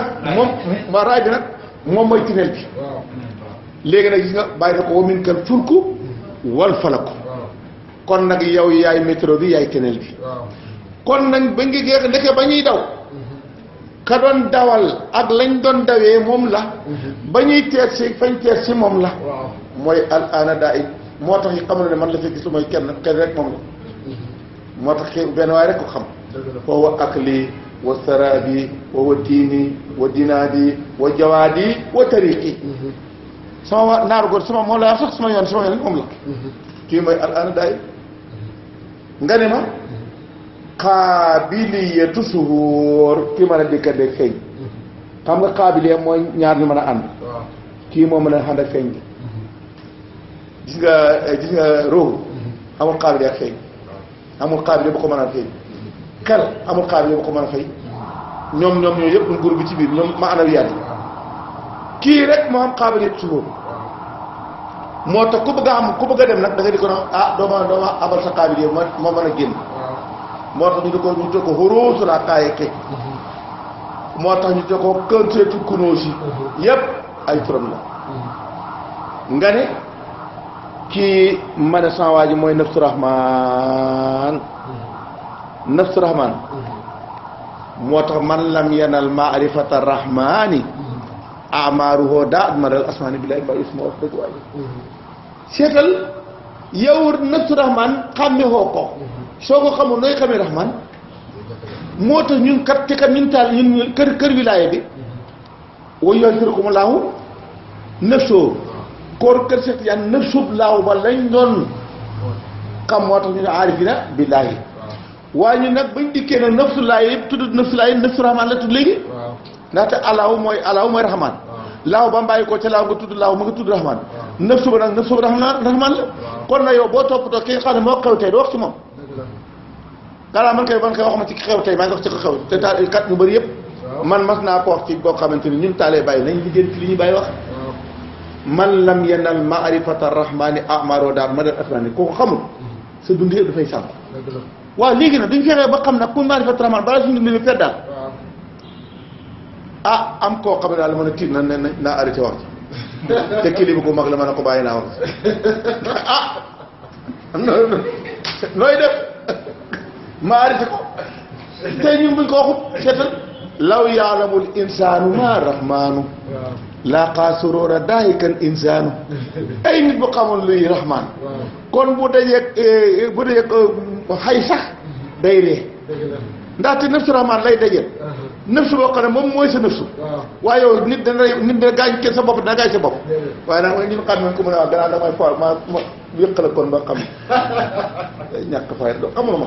raay bi nag moom mooy tunnel bi léegi nag gis nga bàyyi na ko wa min kal fulku wal falaku kon nag yow yaay métro bi yaay tunnel bi kon nag ba ngi geex ndeke ba ñuy daw ka doon dawal ak lañ doon dawee moom la ba ñuy teer si fañ teer si moom la mooy al ana daa it moo tax yi xamal ne man la fi gis lu mooy kenn rek moom la moo tax benn waaye rek ko xam foo wa akli wa sarabi wa diini wa dinaadi wa jawaadi wa tariqi sama naaru góor sama moom la sax sama yoon moom la kii mooy al ana daay nga ne ma qaabiliyatu suhur kii mën a dikkande feeñ xam nga qaabiliya mooy ñaar ñu mën a ànd kii moo mën a ànd ak feeñ bi gis nga ruuhu amul qaabiliya ak feeñ amul qaabiliya bu ko mën a feeñ xel amul qaabiliya bu ko mën a fay ñoom ñoo yëpp nguur bi ci biir ñoom maanawiyaat yi kii rek moo am qaabiliyatu suhur moo tax ku bëgg a dem nag da nga di ko ah dooma abal sa qaabiliya ma mën a génn moo tax ñu di ko xuruusu laa kaaye kej moo tax ñu di ko kënseetu kunóos yi yépp ay turam la nga ne kii ma ne sama waa ji mooy nafsu rahman moo tax man lam yanal maarifata rahmani amaaruhu daat maral asmaani billahi ba isma wax dëgg waaye seetal yow nafsu rahman xàmme woo ko soo ko xamul nooy xamee rahman moo tax ñun kat te kat ñun taal ñun kër wilaaya bi wa yuhazzirukumullahu nafsoo koor kër Seex Tijaan nafsub laaw ba lañ doon xam moo tax ñu ne aarifina billaahi waaye ñu nag bañ dikkee nag nafsulaahi yëpp tudd nafsulaahi nafsu rahman la tudd léegi ndaxte alaaw mooy rahman laaw ba mbàyyi ko ca laaw nga tudd laaw ma nga tudd rahman nafsu ba nag nafsu rahman la kon na yow boo toppatoo ki nga xam ne moo xew tey doo wax ci moom gannaaw man kay wax ma ci xew tey maa ngi wax ci ko xew te taal kat ñu bëri yëpp man mas naa ko wax ci boo xamante ni ñun taalee bàyyi nañ liggéey ci li ñu bàyyi wax man lam yanal maarifata rahmani amaro daal ma dal asmani kooku xamul sa dund yëpp dafay sànq waaw léegi nag duñ fexee ba xam nag pour maarifata rahman balaa suñu dund bi fet daal am koo xam ne daal mën a tiit na naa arrêté wax ci te kilifa gu mag la mën a ko bàyyi naa wax nooy def ma arrêté ko tey ñun buñ ko waxut seetal law yaalamul insaanu ma rahmaanu laqaa surura daahikan insaanu ay nit bu xamoon luy rahmaan kon bu dajeeg xay sax day ree ndaxte nafsu rahmaan lay dajeel nafsu boo xam ne moom mooy sa nafsu waaye yow nit dana gaañ kenn sa bopp dana gaañ sa bopp waaye nag ñun xam ne ko mën a wax gannaaw damay fo ma yëq la kon ba xam ñàkk fay do xamuloo ma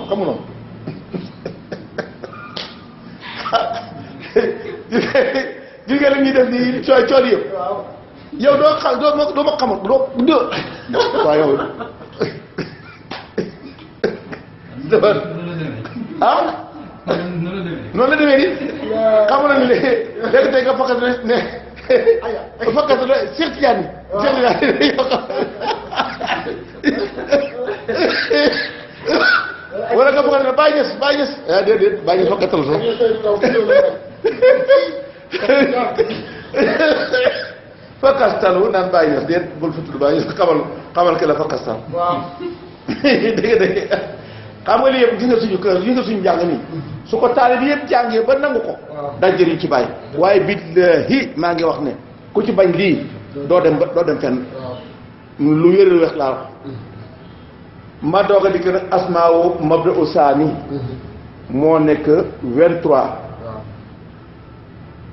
gis nga la ñuy def nii coon yëpp yow doo xam doo ma xamul doo waaw yow noonu la demee nii xam na ni léegi tey nga fakkat ne fakkat ne Cheikh Tidiane wala nga fakkat ne Baye Niass déedéet Baye Niass fakkatal sax fakkastalu naan Baye Niass déet bul fa tudd Baye Niass xamal ki la fakkastal dégg xam nga lii yëpp gis nga suñu kër gis nga suñu jàng nii su ko taale bi yëpp jàngee ba nangu ko daal jëriñ ci bàyyi waaye billahi maa ngi wax ne ku ci bañ lii doo dem fenn lu wéral weex laa wax ma doog a dikk nag asmaawu mabda usaani moo nekk 23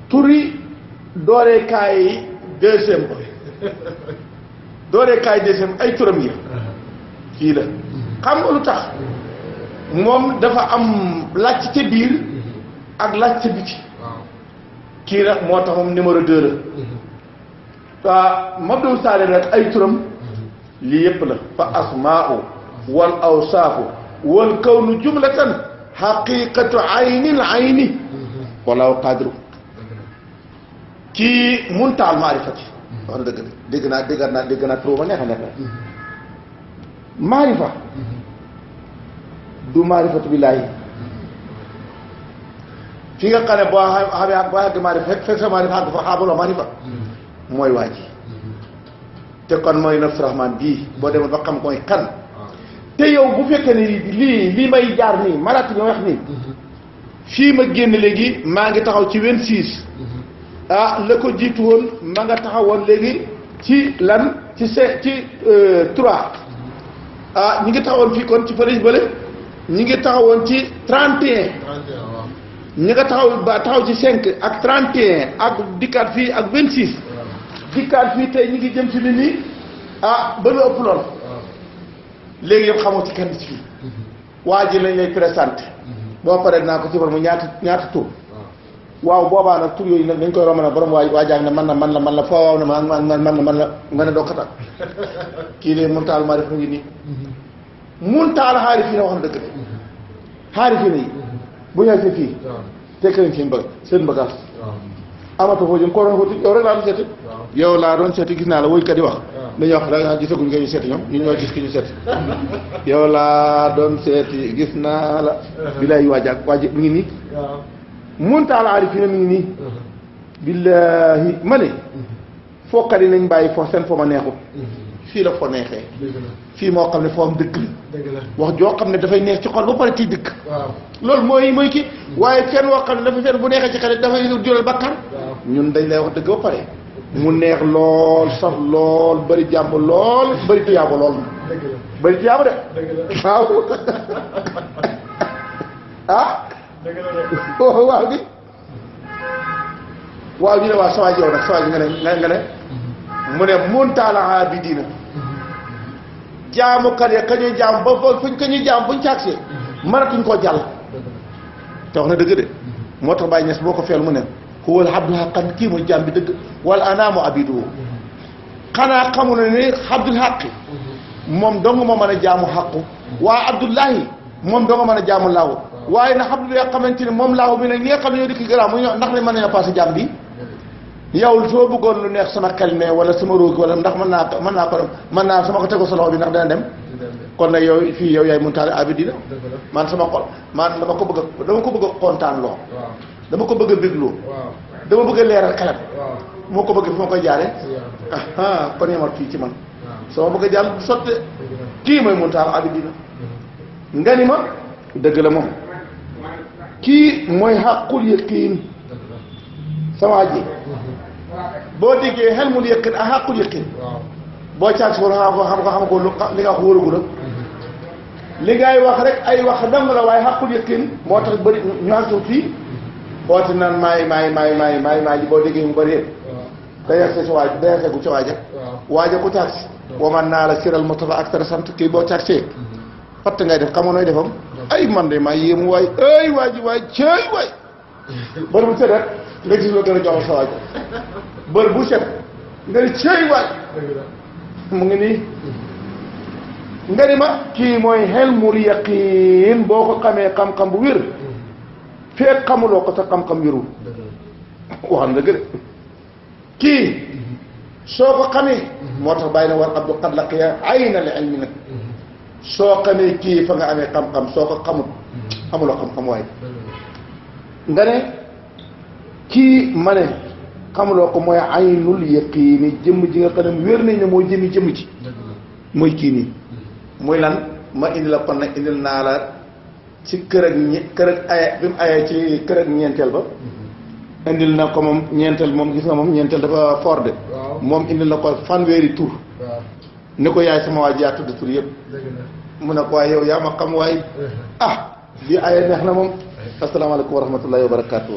turi dooreekaay deuxième ay turam yi kii la xam nga lu tax moom dafa am laaj ca biir ak laaj ca biti kii nag moo tax moom numéro 2 la waa Mabdou Saale nag ay turam lii yëpp la fa asmaa'u wal awsaafu wal kawnu jumlatan xaqiqatu aynil ayni walaahu qaadiru kii muntaal maarifati wax na dëgg dégg naa trop ba neex a nekk maarifa du maarifatu billaahi fi nga xam ne boo xamee maarifa fekk sa maarifa àgg fa xaabaloo maarifa mooy waa ji te kon mooy nafsu rahmaan bii boo demoon ba xam mooy kan te yow bu fekkee ne lii may jaar nii maraati nga wax nii fii ma génn léegi maa ngi taxaw ci 26 la ko jiitu woon ma nga taxawoon léegi ci lan ci 3 ñi ngi taxawoon fii kon ci fële bële ñi ngi taxawoon ci 31 ñi nga taxaw ci 5 ak 31 ak dikkaat fii ak 26 dikkaat fii tey ñi ngi jëm ci nit ñi ba lu ëpp lool léegi yow xamoo ci kenn ci fii waa ji lañ lay présenté boo paree naa ko ci mu ñaata tur waaw boobaa nag tur yooyu nag dañ koy romb nag borom waa jaag ne man la foo waaw ne man la nga ne doo ko takk kii de mun taal maa def mu ngi nii mun taal xaari fii na wax na dëgg de xaari fii na yi bu ñëwee fii tekk nañ seen bagage amata foo jëm koo doon xuuti yow rek laa doon seeti yow laa doon seeti gis naa la woykat yi wax dañuy wax da gisaguñ nga ñu seeti ñoom ñu ñoo gis ki ñu seeti yow laa doon seeti gis naa la bilaay waaj mi ngi nii muntaal aarifiina mi ngi nii billaahi ma ne fookat yi nañ bàyyi fo seen fo ma neexut fii la fo neexee fii moo xam ne foo am dëgg la wax joo xam ne dafay neex ci xol ba pare ciy dëkk loolu mooy kii waaye fenn woo xam ne dafa fenn bu neexee ci xel dafay jural bakkan ñun dañ lay wax dëgg ba pare mu neex lool sax lool bëri jàmm lool bëri tuyaaba lool bëri tuyaaba de waaw ah waaw bi waaw ñu ne waaw sawaay yow nag sawaay bi nga ne mu ne muntaala aabidiina jaamukat ya ka ñuy jaam ba fuñ ka ñuy jaam buñ caagsee mënatuñ koo jàll te wax na dëgg de moo tax Baye Niass boo ko feel mu ne huwal abdu haqqan kii mooy jaam bi dëgg wala anaamu abiduhu xanaa xamu ne ni abdul haqqi moom dong moo mën a jaamu xaqu waa abdullahi moom dong mën a jaamu laahu waaye na xam ne yoo xamante ni moom laahu bi nag ñi nga xam ne ñoo dikk garaam mu ñoo ndax lañ mën nañoo passé jaam bi yow soo bëggoon lu neex sama xel ne wala sama róogi wala ndax mën naa sama ko tegu sa loxo bi ndax dana dem kon nag yow fii yow yaay muntaale abidina man sama xol man dama ko bëgg a kontaan loo dama ko bëgg a bégloo dama bëgg a leeral xelam moo ko bëgg fi ma koy jaaree kon yemal fii ci man sama bëgg a jàll bu sotte kii mooy muntaale abidina nga ni ma dëgg la moom kii mooy xaqul yaqiin sama ji boo déggee xelmul yaqiin ak xaqul yaqiin boo caag si woon xam ko li nga wax wóoragul ak li ngay wax rek ay wax dang la waaye xaqul yaqiin moo tax bëri ñu àgg fii oote naan maay li boo déggee mu bëri yëpp dayase sa waaj dayase gu ca waaja ku caag si waman naa la siral Mustafa ak tara sant kii boo caag see fatt ngay def xamoo nooy defam ay man de maa yéemu waay ay waaji waay cëy waay bër bu set rek nga gis loo gën a joxal sa waaj bër bu set nga ni cëy waay mu ngi nii nga ni ma kii mooy xelmul yaqiin boo ko xamee xam-xam bu wér feek xamuloo ko sa xam-xam wérul waxam nga gën kii soo ko xamee moo tax bàyyi na war abdu qad laqiya ayna al ilmi nag soo xamee kii fa nga amee xam-xam soo ko xamut amuloo xam-xam waaye nga ne kii ma ne xamuloo ko mooy aynul yaqiini jëmm ji nga xam ne wér nañ ne mooy jëmi jëmm ci mooy kii nii muy lan ma indi la kon nag indil naa la ci kër ak aya bi mu ayee ci kër ak ñeenteel ba indil na ko moom ñeenteel moom gis nga moom ñeenteel dafa fort de moom indil na ko fanweeri tur ni ko yaay sama waa ji yaa tudd tur yëpp mu ne ko waaye yow yaa ma xam waaye bii aya neex na moom asalaamaaleykum wa rahmatullahi wa barakaatu